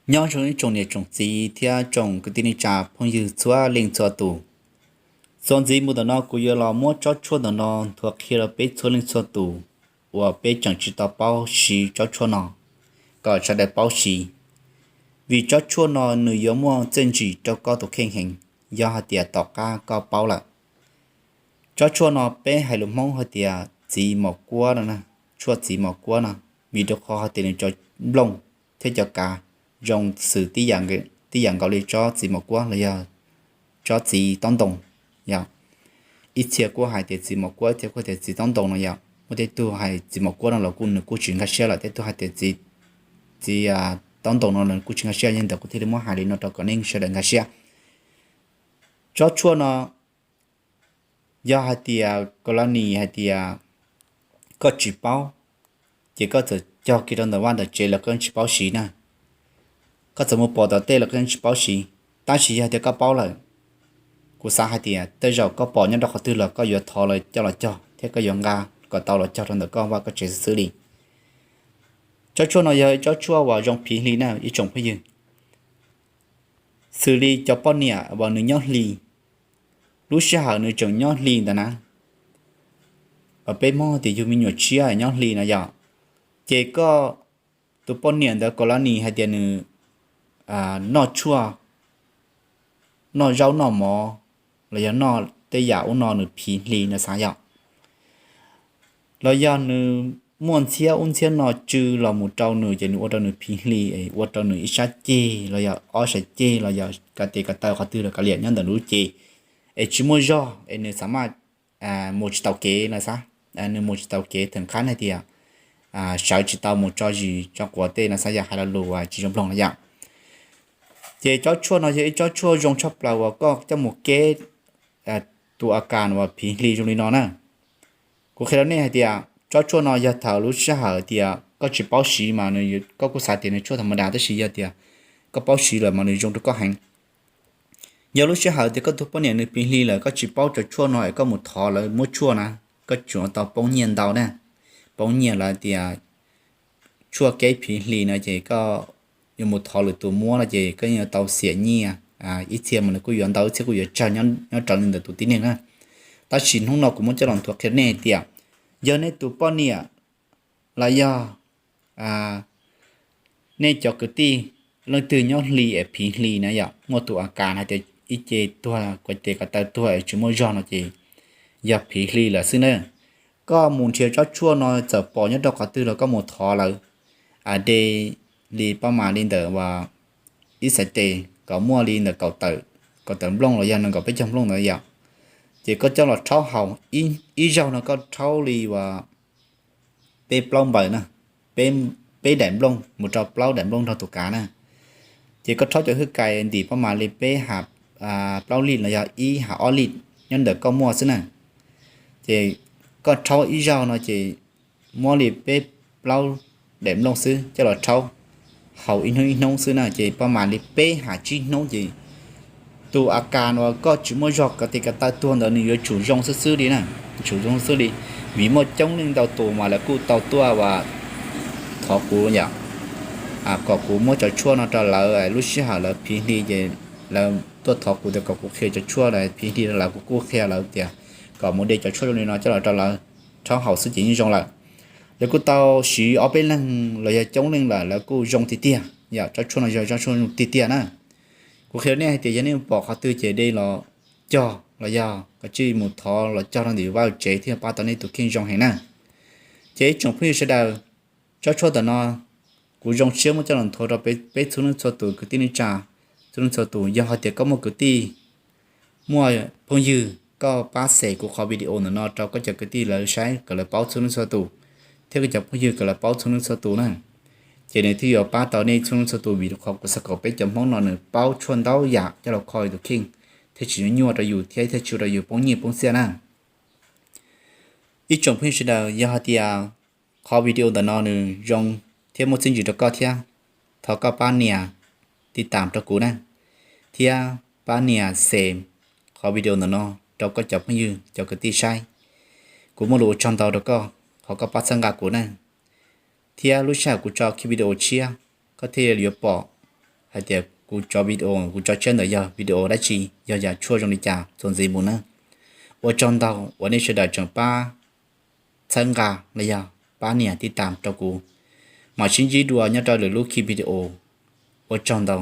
Nyob zoo ib tsoom niam tsoom txiv thiab tsoom kwv tij neej tsa phooj ywg txhua leej txhua tus. Txuas ntxiv mus ntawm no kuv yuav los muab tsob tshuaj ntawm no nthuav qhia rau peb txhua leej txhua tus uas peb tseem tsis tau paub siv tsob tshuaj no kom sawv daws paub siv, vim tsob tshuaj no nws yuav muaj txiaj ntsig rau koj tus kheej heev yog hais tias tom qab koj paub lawm. Tsob tshuaj no peb hais lus Hmoob hais tias txiv mos kuab no, tshuaj txiv mos kuab no, vim rau qhov hais tias nws cov nplooj thiab cov kav zoo xws tib yam nkaus li tsob txiv mos kuab los yog tsob txiv taub ntoo. Yog ib txhia kuj hais tias txiv mos kuab, ib txhia kuj tias txiv taub ntoo no yom. Muaj tej tug hais txiv mos kuab no los kuj nws kuj tsis nkag siab lawm, tej tug hais tias txiv taub ntoo no los kuj tsis nkag siab, yog li ntawd kuv thiaj li muab hais li no rau kom nej sawv daws nkag siab. Tsob tshuaj no yog hais tias kaus las nis hais tias koj tsis paub, ces koj txawm cog kiag rau ntawm vaj ntawm tsev los koj tsis paub siv na. Koj txawm mus pom tom tej los koj tsis paub siv, tab sis yog tias koj paub lawm, kuv xav hais tias tej zaum koj pom nyob rau qhov twg los koj yuav thov lawv coj los cog thiab koj yuav nqa kom tau los cog rau ntawm koj vaj koj tsev xwb xwb li. Tsob tshuaj no yog ib tsob tshuaj uas zoo phiv hli na ib tsoom phooj ywg. Xws li cov poj niam uas nws nyob hli, lub sij hawm nws tseem nyob hli ntawd na, peb Hmoob tias yug me nyuam tshiab nyob hli no yom, ces koj tus poj niam ntawd kaus las nis hais tias nws noj tshuaj, noj zaub noj mov, los yog noj tej yam ub no nws phiv hli no xav yom, los yog nws muaj ntxhiab ub ntxhiab no tsw los mus rau nws ces nws ua rau nws phiv hli, ua rau nws ib sab ceg los yog ob sab ceg los yog ko tes ko taw qhov twg los kav liam nyob ntawm nws lub cev, es tsis muaj zog es nws xav maj mus tsis taus kev no xav, nws mus tsis taus kev theem qhab hais tias sawv tsis tau mus tso zis tso quav tej no xav yog hais lo lus tsis zoo mloog no yom. Ces tsob tshuaj no yog ib tsob tshuaj zoo tshaj plaws uas koj coj mus keb tus a kas uas phiv hli zoo li no na. Kuv qhia rau nej hais tias tsob tshuaj no yog thaum lub sij hawm tias koj tsis paub siv mas koj kuj xav tias nws tshuaj tham ma das, tab sis yog tias koj paub siv lawm mas nws zoo rau koj heev. Yog lub sij hawm tias koj tus poj niam nws phiv hli lawm koj tsis paub cov tshuaj no es koj mus thov lawv muab tshuaj na, koj tsuas tau poob nyiaj ntau na. Poob nyiaj lawv tias tshuaj keb phiv hli no ces koj yuav mus thov lwm tus muab no ces koj yuav tau xiam nyiaj, ib txhia mas nws kuj yuav ntau ib txhia kuj yuav tsawg nyob raws li ntawm tus tib neeg na. Tab sis hnub no kuv muab coj los nthuav qhia nej hais tias yog nej tus poj niam los yog nej cov kwv tij leej twg nyob hli es phiv hli na yom, muaj tus a kas hais tias ib ce tuag ko tes ko taw tuag es tsis muaj zog no ces yog phiv hli lawm xwb na. Koj mus nrhiav tsob tshuaj no txawm pom nyob rau qhov twg los koj mus thov lawv, de li pab mas li ntawm uas ib xais tes kom muaj li ntawm kaum tawm nplooj los yog nees nkaum peb caug nplooj ntawd yom, ces koj coj los rhaub haus. Ib zaug no koj rhaub li uas peb plaub npaws na, peb daim nplooj mus rau plaub daim nplooj nrog tus kav na. Ces koj rhaub cov hwj kais ntim pab mas li peb ha plaub lis los yog ib ha ob lis nyob ntawm koj muaj xwb na. Ces koj rhaub ib zaug no ces muab li peb plaub daim nplooj xwb coj los rhaub haus ib hnub ib hnub xwb na, ces pab mas li peb ha tsib hnub ces tus a kas uas koj tsis muaj zog ko tes ko taw tuag ntawd nws yuav tsum zoo xwb xwb li na, tsum zoo xwb li. Vim muaj coob leej ntau tus mas lawv kuj tau tuaj uas thov kuv yom, kom kuv muab cov tshuaj no rau lawv, lub sij hawm lawv phiv hli ces lawv tuaj thov kuv tias kom kuv qhia cov tshuaj phiv hli rau lawv, kuv kuj qhia lawv tias kom mus de cov tshuaj zoo li no coj los rau lawv rhaub haus xwb ces yeej zoo lawm. Lawv kuj tau siv ob peb leeg los yog coob leej lawm lawv kuj zoo tiag tiag yom, tsob tshuaj no yog tsob tshuaj zoo tiag tiag na. Kuv qhia nej hais tias yog nej pom qhov twg ces de los cog los yog koj tsij mus thov los cog rau ntawm vaj tsev thiaj pab tau nej tus kheej zoo heev na. Ces ib tsoom phooj ywg sawv daws, tsob tshuaj ntawm no kuv zoo siab muab coj los nthuav rau peb txhua leej txhua tus kwv tij neej tsa txhua leej txhua tus. Yog hais tias koj muaj kwv tij muaj phooj ywg, koj pab share kuv qhov video ntawm no rau koj cov kwv tij lawv saib kom lawv paub txhua leej txhua tus, thiab koj cov phooj ywg kom lawv paub txhua leej txhua tus na. Ces nws thiaj yuav pab tau nej txhua leej txhua tus, vim qhov kuv xav kom peb cov Hmoob no nws paub tshuaj ntau yam coj los kho yus tus kheej, thiaj tsis nyuaj rau yus thiab thiaj tsis ua rau yus poob nyiaj poob txiaj na. Ib tsoom phooj ywg sawv daws, yog hais tias qhov video ntawm no nws zoo thiab muaj txiaj ntsig rau koj thiab, thov koj pab nias tiv tam rau kuv na, thiab pab nias share qhov video ntawm no rau koj cov phooj ywg cov kwv tij saib. Kuv muaj lus ua tsaug ntau rau koj, thov koj pab txhawb nqa kuv na, thiab lub sij hawm kuv tso kiag video tshiab koj thiaj yuav pom hais tias kuv cov video kuv tso tshiab ntawd yog video dab tsi, yog yam tshuaj zoo li cas txuas ntxiv mus na. Ua tsaug ntau uas nej sawv daws tseem pab txhawb nqa los yog pab nias tib tam rau kuv. Mam sib ntsib dua nyob rau lwm lub ki video. Ua tsaug ntau.